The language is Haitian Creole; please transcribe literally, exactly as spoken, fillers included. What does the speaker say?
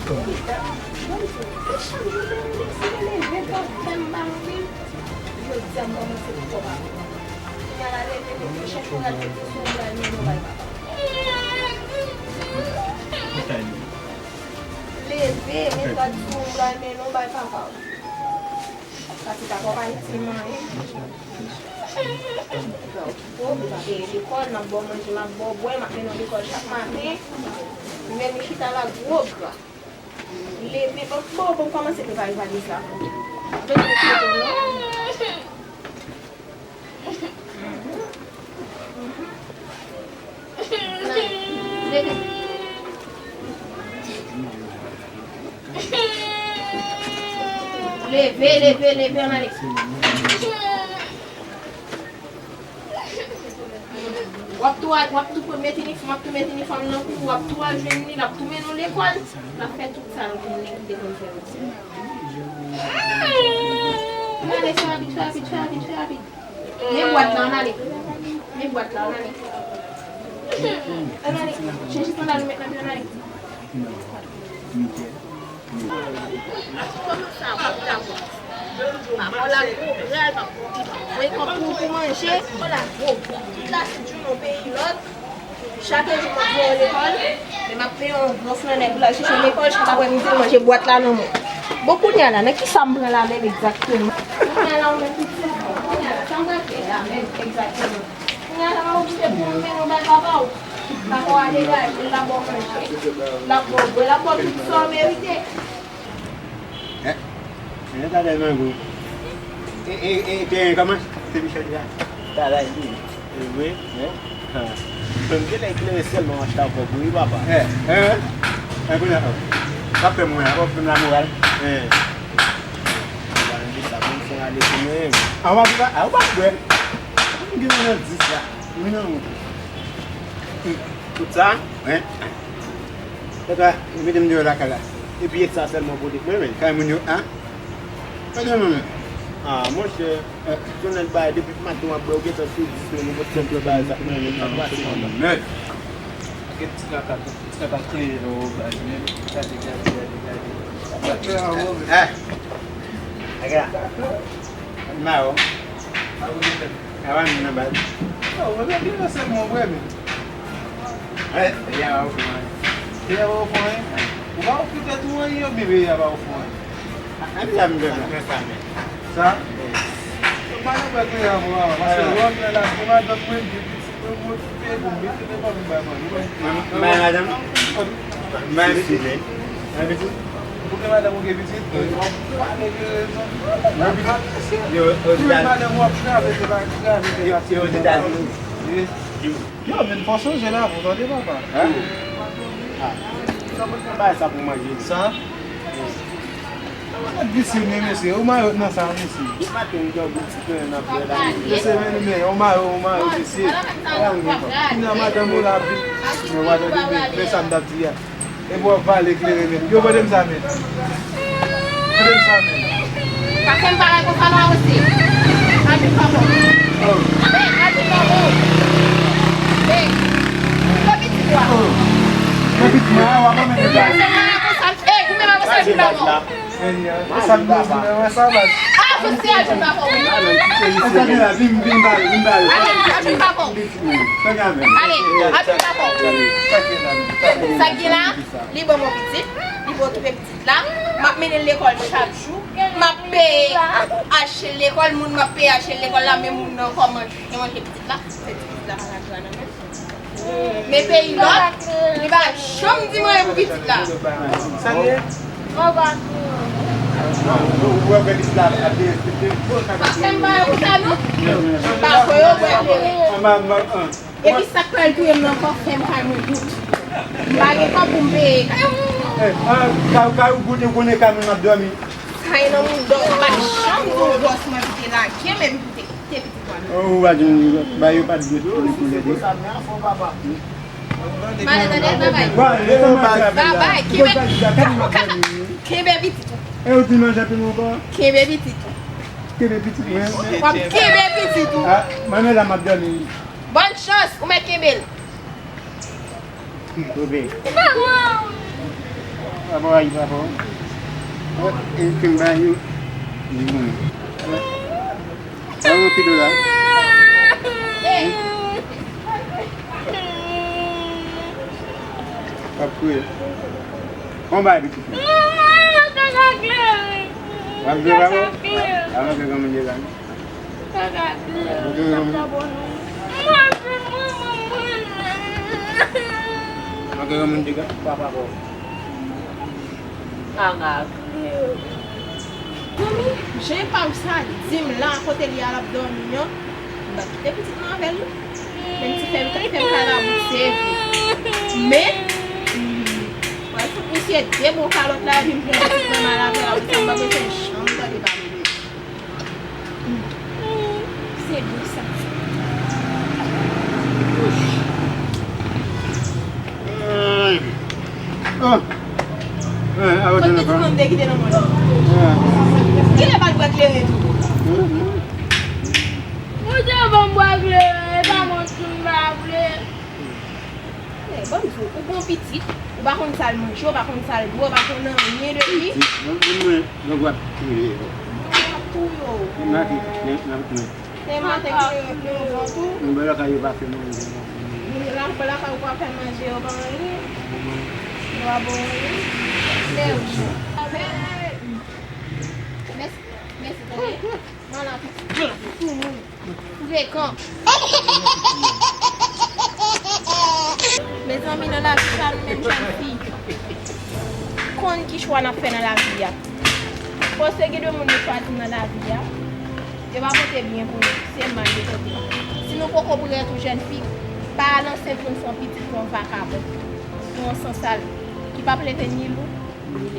Jodi a m kòmanse pou kòb ap. Kounya la leve, mete chèch mwen al mete sou yon bal, men non bay papa. Leve, met rad sou yon bal, men non bay papa. Pati pa kòb Ayiti manyen. Gwo gra, w ap peye lekòl, m ap ba w manje, m ap ba w bwè, m ap mennen w lekòl chak maten. Men m chita la gwo gra. Leve, bon, bon, bon, kòmanse prepare valiz la pou ou. Bezwen foto, non? Leve. Leve, leve, leve, ann ale. W ap tou al, w ap tou mete inifòm, w ap tou mete inifòm nan kou, w ap tou al jwenn li, l ap tou mennen w lekòl, l ap fè tout sa l konnen li te konn fè osi. Ann ale, fè rapid, fè rapid, fè rapid, fè rapid. Men bwat la, ann ale. Men bwat la, ann ale. Ann ale. Chanje sandal ou met nan pye, ann ale. Kòman sa, w ap dakò? Papa w la gwo gra, l p ap voye kòb pou, pou manje. Papa w la gwo gra. Tout la sou Juno peyi lòt. Chak jou m ap voye w lekòl. Men m ap peye yon gwo flannè pou l al chèche w lekòl, chak aprèmidi l manje bwat la nan men w. Bon, kounye a la, nan ki sa m pran la menm egzakteman? Kounye a la, ou menm pitit, kounye a la, sa m pral fè la menm egzakteman? Kounye a la, m ap oblije pou m mennen w bay papa w. Papa w a degaje l, l ap ba w manje, l ap ba w bwè, l ap ba w tout sa w merite. Hein? Hein, ta dèyè mango. E, e, e, te kòman? Se Michel la. Ta la, li. E vre? Hein? Ha. Bon, gen lè eklere sèlman w achete kòb wi, papa. Eh, eh, eh, kounye a, oh. Sa fè mwen, oh, fè m la moral. Eh. Ba, m di sa, bon, fè ale pou mwen. Ah, w ap, ah, w ap bwè. M gen nan dis la. Wi, non. Tout sa? Wi. Papa, mete m deyò lakay la. Epi e sa sèlman pote pou mwen, men. Kay moun yo, an? Gade mwen, men. Ah, monchè, eh, Tonèl bay, depi maten w ap bwè, ou gentan sou dis, men, ou pot sèl ti bagay sa, men, men, sa pase. Mèd. Gen ti kaka, ti kaka klere nan wobaj, men. Gade, gade, gade, gade. Eh. Gade la. Mawon. Avan nou nan bal. Non, mwen menm, se mwen vre menm. Eh, peyi a pa ofri mwen. Peyi a pa ofri mwen? Ou pa ofri tèt ou anyen, oubyen peyi a pa ofri mwen? A, a, sa m bezwen. Sa? Mwen pa nan bal peyi a, mwen, paske lè w ap nan lavi, madanm mwen, m gen pitit mwen, m okipe, bon, m mete nan fanmi, bay fanmi mwen. Mwen, mwen, madanm? Mwen, m file. Mwen, pitit? Ou gen madanm, ou gen pitit, w ap pale de rezon. Mwen, pitit? Yo, Ozetazini. Madanm w ap travèse, pa travèse. Yo, yo, Ozetazini. Yo, men fò sonje lavi w, tande, papa. Hein? Ah. Sa mwen fè bay sa pou manje. Sa? Gad visye, men mesye, ou mayot nan sa, mesye. Maten, m dòmi ti plen nan pye la. Mesye, men, men, ou mayot, ou mayot, mesye. Kounye a madanm ou la, men w a tande, men, men sa m t ap di a. Epi w ap pale klere menm. Yo, pote m sa menm. Pote m sa menm. Pa fè m pale konsa non, Awosi. Aji pa bon. Oh. Hey, aji pa bon. Hey. Fè pitit ou a. Oh. Fè pitit mwen a, w ap anmède m. Fè m pale konsa. Hey, ou menm Awosi aji pa bon. Hey, sa m di, wè sa, baz. Awosi aji pa bon. Sa gen la, vin, vin pale, vin pale. Ale, aji pa bon. Ale, aji pa bon. Sa gen la. Li ban m yon pitit, li pou okipe pitit la. M ap mennen l lekòl chak jou. M ap peye achte l lekòl, moun m ap peye achte l lekòl la, men moun nan kòman gen manje pitit la. Se ti pitit la pa ka jwe nan men. Men peyi lòt, li pa janm di m anyen pou pitit la. Sa l ye? Ou wè pitit la ap derespekte. Pa fè m bagay konsa non. Pa fè yo wè klere. Epi sa k fè l touye m nan pa fè m kay mwen tout. M pa gen kòb pou m peye kay mwen. Eh, ah, kay, kay ou kote ou konnen kay mwen m ap dòmi. Sa e nan mouda w, m pa t janm di w bòs mwen pou te lage m epi pou te kite pitit mwen. Oh, ou pa di m, ba yo pa t dwe tounen koulè de. Male tande, babay. Babay, kenbe, kenbe pitit ou. E ou di manje anpil ankò? Kenbe pitit ou. Kenbe pitit mwen. W ap kenbe pitit ou. Ah, manman la m ap dòmi. Bòn chans, ou mèt kenbe l. Oke. Papa w a di papa w. Wè, e fen ba yo. Li bon. Wè. Sa yo ki do la? W ap kriye. Bon bagay pitit mwen. W ap kriye papa w? Avan ke granmoun degaje. Manke yon moun degaje papa w. Zanmi, jan epa m sa di m la kote li a l ap dòmi an, m pa kite pitit mwen avè l non. Menm si fè m fè m kalabout se vre. Men, m pral fout misye de bon kalòt la epi m pran pitit mwen m al avè l apre sa m pa bezwen janm tande pale de li. Se dou sa. Ay. Ah. Ay, awa. Kote telefòn ti fanm te kite nan mòn? Ah. Kilè pa l bwè kleren tou? Ou te ban m bwè kleren, e pa mwen ki m pa vle. Men, ban m di w, ou gon pitit, ou pa konn sa l manje, ou pa konn sa l bwè, ou pa konn anyen de li. Pitit, ban m, ban m, ban m wè ap touye yo. Ban m wè ap touye w. Nan ki, nan, nan, nan. Se maten ki te rete yon jan tou. Mwen lakay yo pa fè manje. Mwen lakay ou pa fè manje, yo pa anyen. Yo pa bon anyen. Mèsi. Mèsi, mèsi, tande. Mwen la, pitit. Frekan. Mezanmi, nan lavi sa, nou menm jèn fi, konn ki chwa n ap fè nan lavi a. Paske gen de moun nou chwazi nan lavi a, yo pa pote byen pou nou, se mal yo pote. Si nou poko prè tou jèn fi, pa al ansent pou n fè yon pitit pou yon vakabon, pou yon sansal, ki p ap leve ni lou,